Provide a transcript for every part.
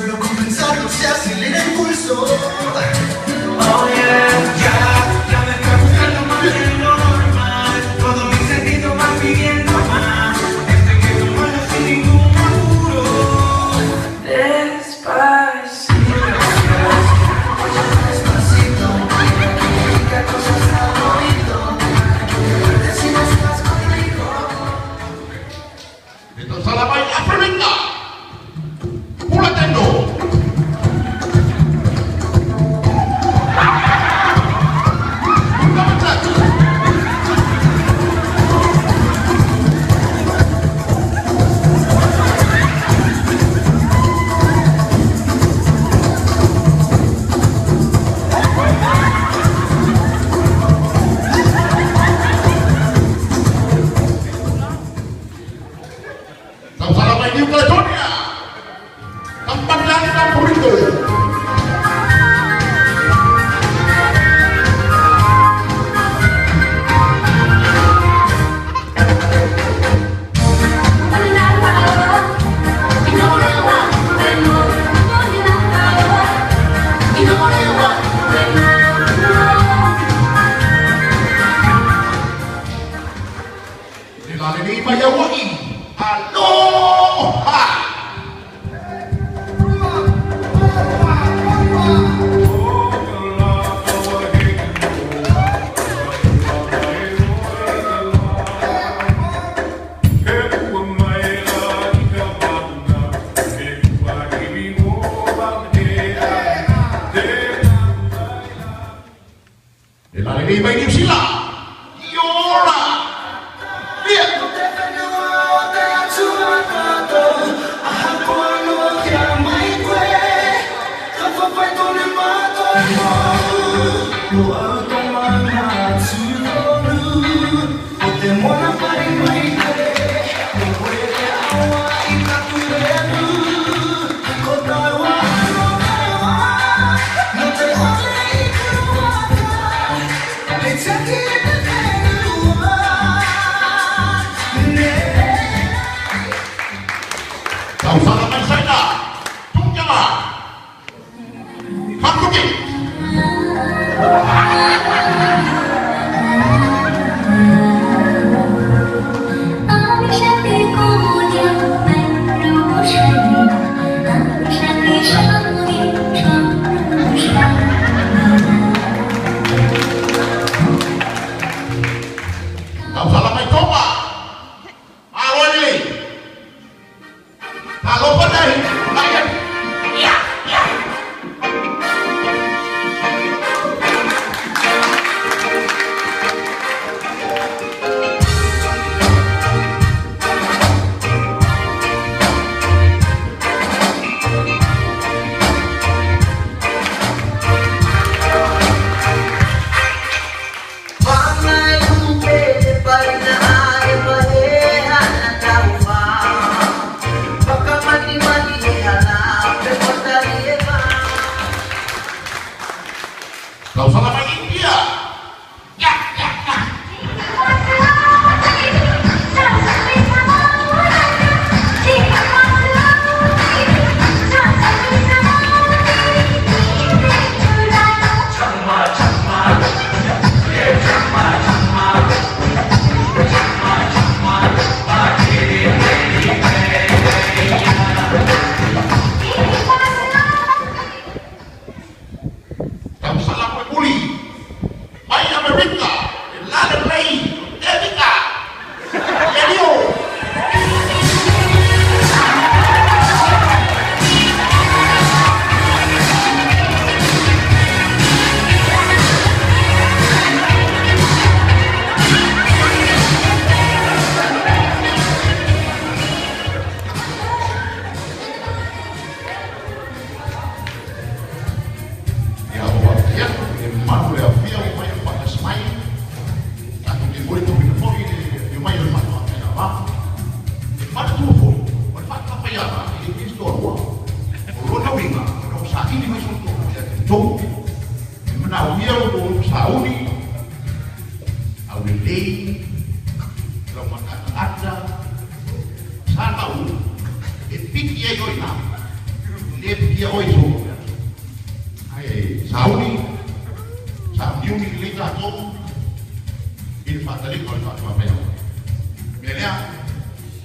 Solo con pensarlo se acelera el pulso. Oh yeah, ya, ya me está gustando más de lo normal. Todos mis sentidos van pidiendo más. Esto hay que tomarlo sin ningún apuro. Despacito, despacito, que cosas al oído. Que si no estás conmigo. Ito sa lamay Afrika. Pulatendo. New Caledonia, tempat yang Burrito. Aloha! Yora! Yeah! fia oi so. Ai sauni sa niuni le tatou i le faataliga o le faatoafea. Mea lea,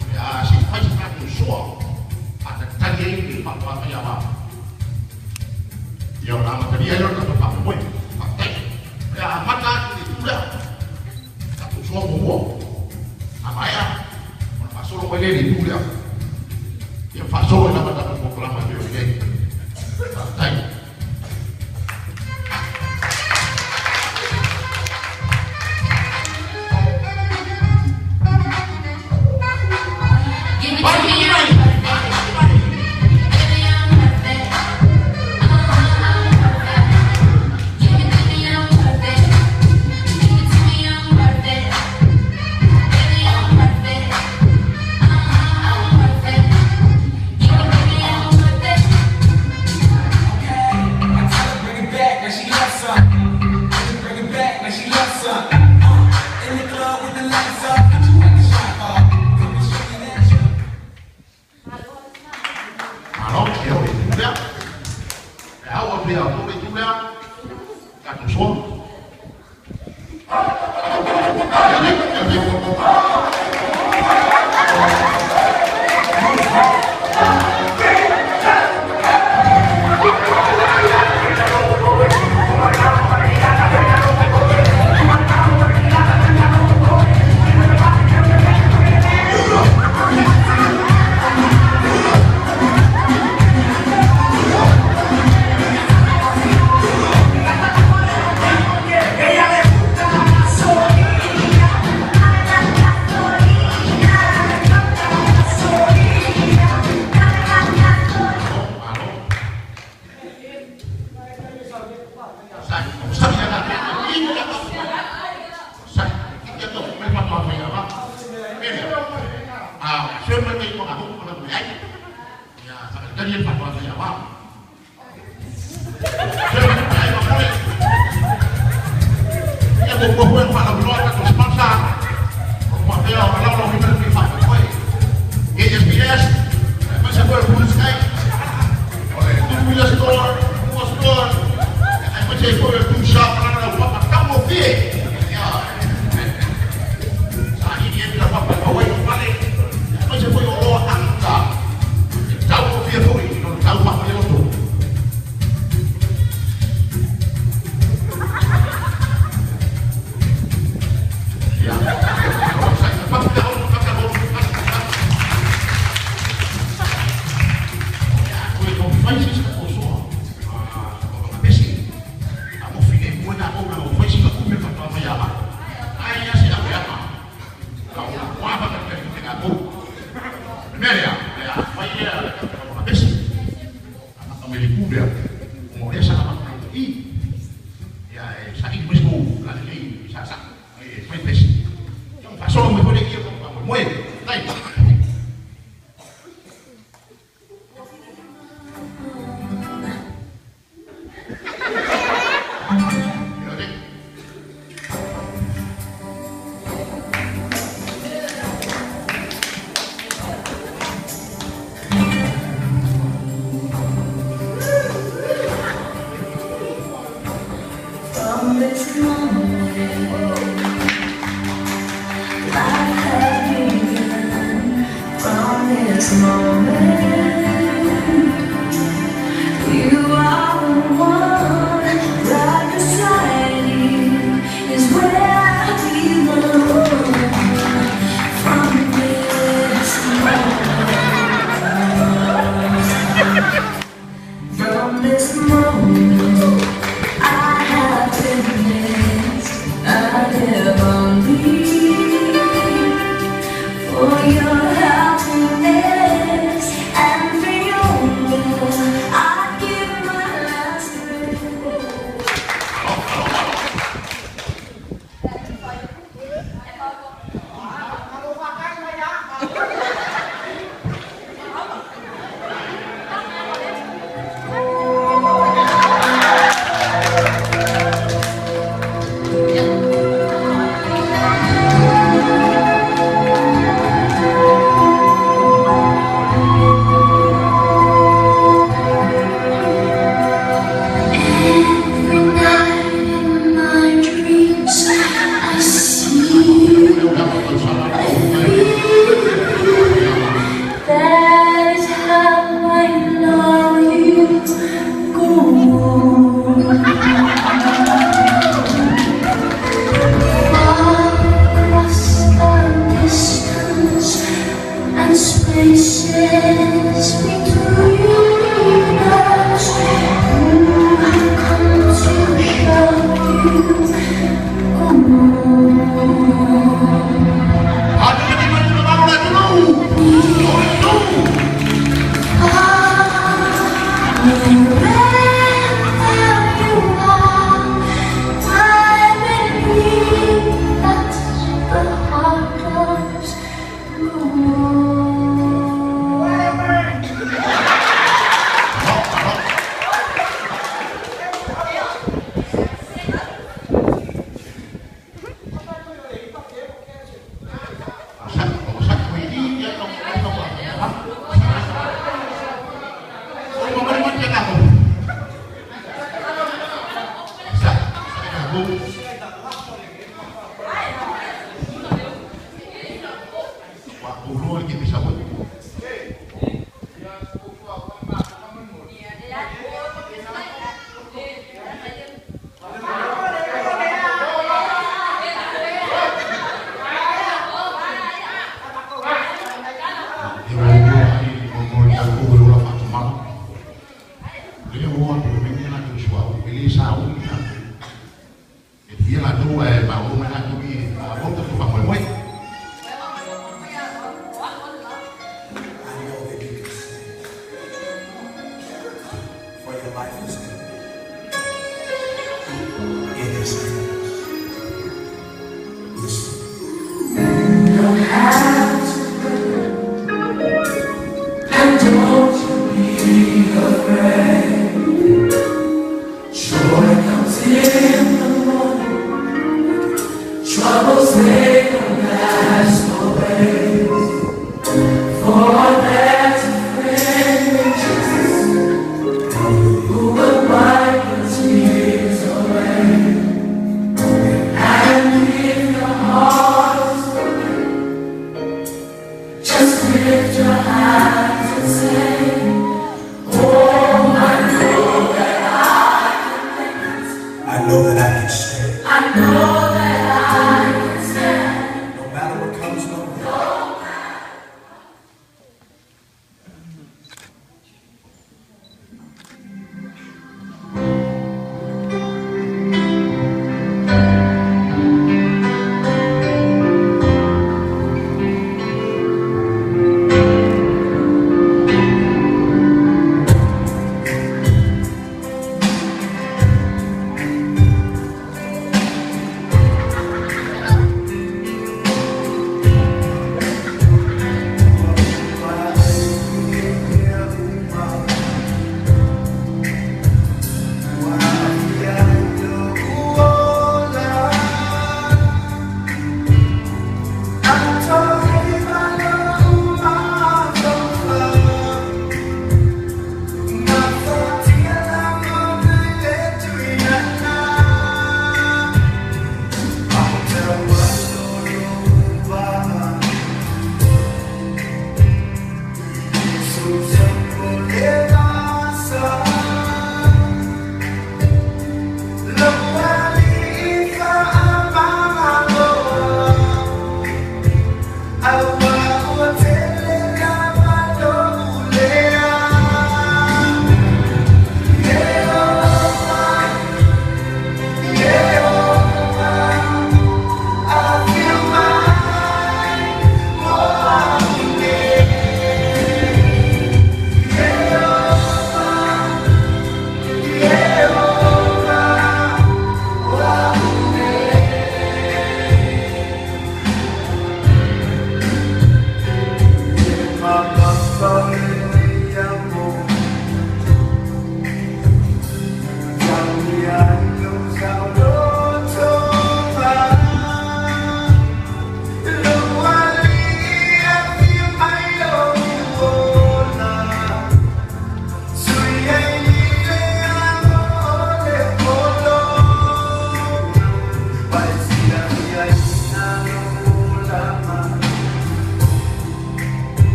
o le a se fai se tatou soa a tatali ai le faatoafea ma. Ia o la amatalia ai le tatou faamoemoe. Faafetai. O le a amata atu le itu lea. Tatou soa muamua. A maea, ona faasolo mai lea i le itu lea. Ia faasolo ai lava tatou polokalama e pei ona i ai. Faafetai. Give it to me, I'm worth it. Baby, I'm worth it. I'm worth it. Give it to me, I'm worth it. Give it to me, I'm worth it. Baby, I'm worth it. I'm worth it. Give it to me, I'm worth it. I tell her bring it back like she loves some. Bring it back like she loves some. In the club with the lights up, got you like a shot bar. Come and show me that you. Malo, ia o le itu lea. E au a pea o le itu lea. Tatou soa. Ia le, ia le. Malo. Sa, sa ia na. Sa, ia to me faatoafea ma. Mea lea. A, se mai mai mo aku ko na ai. Ia, sa tali e faatoafea ma. Se mai ai ma mole. Ia ko ko ko fa la bloa ta sponsor. O pa pea o la lo mi mi fa ko. ESPS, mas se foi por Sky. O le tu Wheeler Store, Mua Store. Ai ma se foi tu shop na na pa pa mo fie. Ia. Sa i ni la pa pa o i fale. Ai ma se foi o lo anga. Tau mo fie foi, no tau pa pa le oto. Ia. Sa pa pa o pa pa o pa pa. Ko e fai se se ko soa. Ah, o pesi. A mo fine mo na o na o fai se ko me fa pa ya ma. Ai ya se a ya ma. Ka o wa pa ka ka ka ko. Me ya, ya fai ya ka pesi. A me le ku ya. Mo le sa ka i. Ya sa i mo la le sa sa. E fai pesi. Yo fa solo me pone aquí mo. Dai. Ia le. From this moment, life has begun. From this moment, you are the one. Right beside you is where I belong. From this moment, from this moment, I have witnessed. I live only for your happiness. Wherever you are, time and breathe, but the heart does no more. I know that you can stand, for your life is good in His hands. Listen. Don't have to and don't you be afraid. Joy comes in the morning. Troubles they don't last always. For there's a friend in Jesus who will wipe your tears away.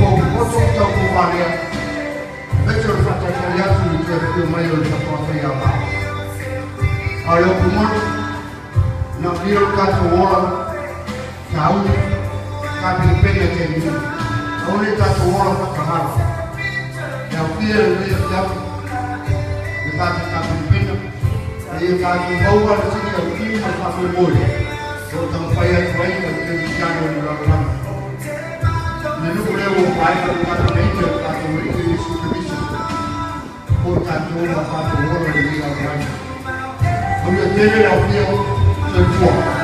pou poto tau pou valea. Aemaise o le faatalitali atu i le toe afio mai o le tapuafaiava. A o le upu moni, na o le tatou ola tauli, kapenepene taimi nei. Aua nei tatou ola faatamala. E aofia lenei afiafi le tatou tapenapena, a ia tatou maua le sili autu ma le faamoemoe o lo o taumafai atu ai le kerisiano i le lalolagi. Le nuu lea ua maea ona tapenaina e le tatou Alii Iesu Keriso mo tatou ma tatou ola i lenei lalolagi. Manuia tele le aofia. Soifua.